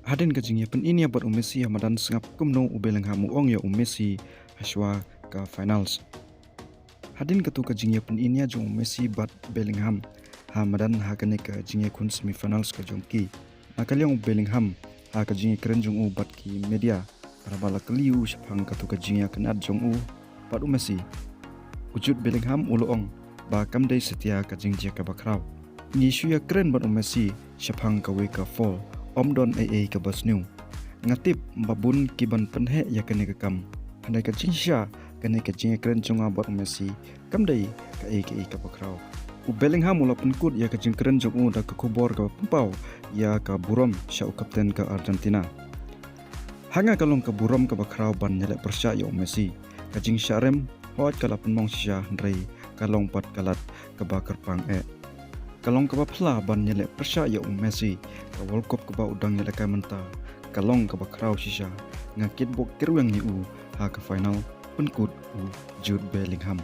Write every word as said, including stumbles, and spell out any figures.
Hadien ka jingïapyniaid bad u Messi ha madan sngap kumno u Bellingham u ong ïa u Messi hashwa ka finals. Hadien katu ka jingïapyniaid jong u Messi bad Bellingham ha madan ha kane ka jingïakhun semifinals ka jong ki, na ka liang u Bellingham ha ka jingïakren jong u bad ki media, haba la kylli u shaphang katu ka jingïakynad jong u bad u Messi, u Jude Bellingham u la ong ba kam dei satia ka jingjia kaba khraw. Ngi shu ïakren bad u Messi shaphang kawei ka foul, ym don ei ei kaba sniew. Nga tip ba bun ki ban pynheh ïa kane ka kam. Hynrei ka jingshisha kane ka jingïakren jong nga bad u Messi kam dei kaei kaei kaba khraw. U Bellingham u la pynkut ïa ka jingkren jong u da ka khubor kaba pynpaw ïa ka burom sha u kapten ka Argentina. Ha nga ka long ka burom kaba khraw ban ïaleh pyrshah ïa u Messi. Ka jingshah rem hooid ka la pynmong shisha, hynrei ka long pat ka lad kaba kyrpang eh. Ka long kaba phylla ban ïaleh pyrshah ïa u Messi. Ka World Cup kaba u dang ïalehkai mynta ka long kaba khraw shisha. Nga kitbok kyrwiang ïa u ha ka final, pynkut u Jude Bellingham.